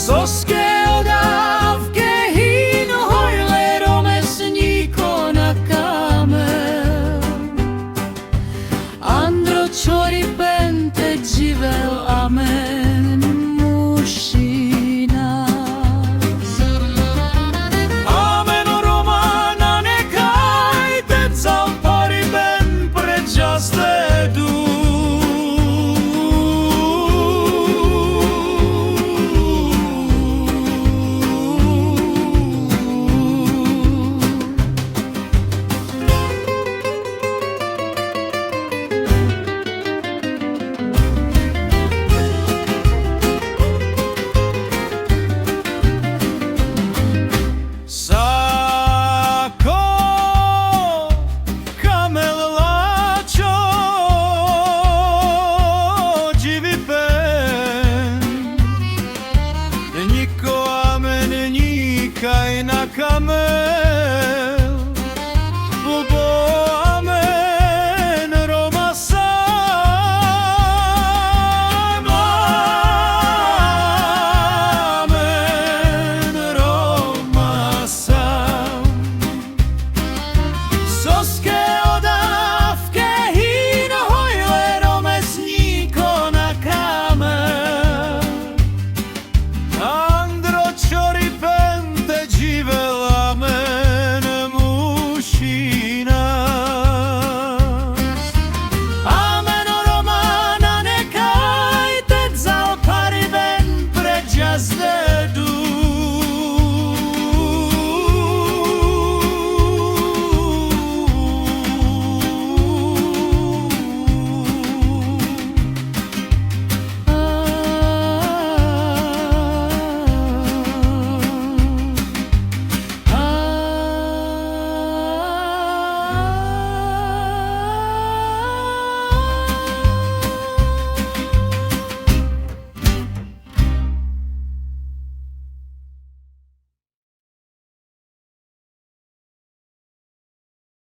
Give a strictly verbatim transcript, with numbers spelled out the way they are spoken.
Soske odav ke hin hoj le Romes niko na kamel. Andro čhoripen te dživel amen mušina. Amen o Roma nane kaj te calpariben pre časte du. Sako kamel lačho dživipen, niko amen nikaj na kamel.